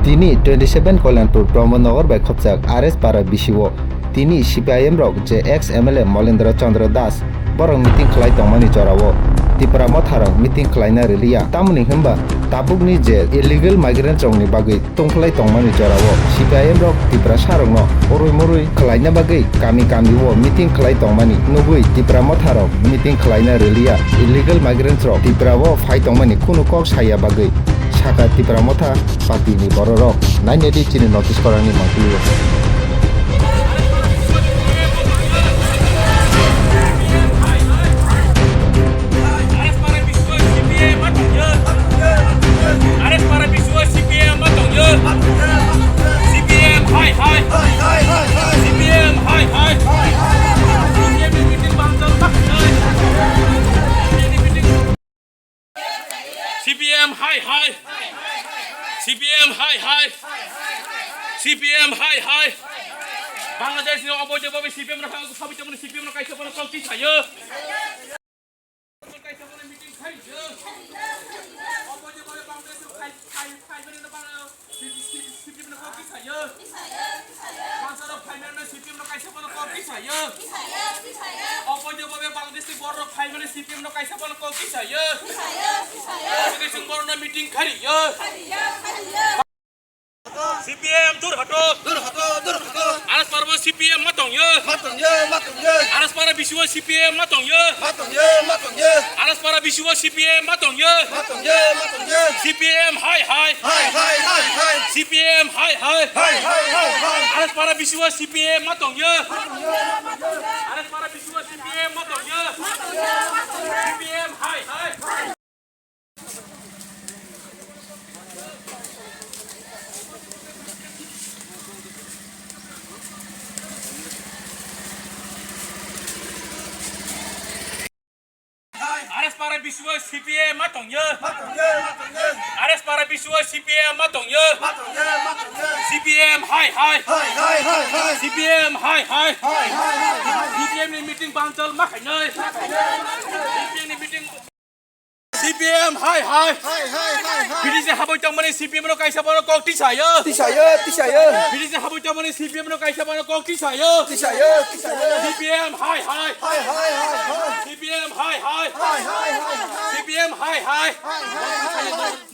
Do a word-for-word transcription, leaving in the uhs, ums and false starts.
Tini twenty seven Kalyanpur Pramod Nagar bai khopjak R S Para bisio tini C P I M rok je ex M L A Molendra Chandra Das borok meeting khlai tongmani jorao Tipra Motha rok meeting khlaina rwliya. Tamoni hwnba tabukni je illegal migrants rokni bagwi tongkhlai tongmani jorao C P I M rok Tiprasa rokno urui murui khlaina bagwi kami kami o meeting khlai tongmani nugwi Tipra Motha rok meeting khlaina rwliya. Illegal migrants rok Tipra o phai tongmani kunu kok saya bagwi, sakha Tipra Motha party ni bororok. Nainedi chini notice korangni mangpili o. R S Para bisio C P M ma tongyo. R S Para bisio C P M ma tongyo. C P M hai hai. C P M hai hai. C P M ni meeting bangtor ma khnai. C P M hai hai. C P M hai hai. C P M hai hai. Bangladesh ni oboido bhabe C P M no kha-, khabi tongmani C P M no kaisa phano kok tisayo. Kaisa phano meeting khai yo. Oboido bhabe Bangladesh no khai, khai, khai mani no bang-, C P M no kok tisayo. Bangsa rok khai mani no C P M no kaisa phano kok tisayo. Oboido bhabe Bangladesh ni borok khai mani C P M no kaisa phano kok tisayo. Oboido chwng borok no meeting khai yo. C P M dur hoto. Dur hoto, dur hoto. R S Para bo C P M ma tongyo. Ma tongyo, ma tongyo. R S Para bisio C P M ma tongyo. Ma tongyo, ma tongyo. R S Para bisio C P M ma tongyo. Ma tongyo, ma tongyo. C P M hai hai. Hai, hai, hai, hai. C P M hai hai. Hai, hai, hai, hai. R S Para bisio C P M ma tongyo. Ma tongyo, ma tongyo. R S Para bisio C P M ma tongyo. Ma tongyo, ma tongyo. C P M hai hai. R S Para bisio C P M ma tongyo. Ma tongyo, ma tongyo. R S Para bisio C P M ma tongyo. Ma tongyo, ma tongyo. C P M hai hai. Hai, hai, hai, hai. C P M hai hai. Hai, hai, hai, hai. C P M ni meeting bangchal ma khainai. Ma khainai, ma khainai. C P M ni meeting. C P M hai hai. Hai, hai, hai, hai. Bini je haboi tongmani C P M no kaisa phano kok tisayo. Tisayo, tisayo. Bini je haboi tongmani C P M no kaisa phano kok tisayo. Tisayo, tisayo. C P M hai hai. Hai, hai, hai, hai. C P M hai hai. Hai, hai, hai, hai. C P M hai hai. Hai, hai, hai, hai.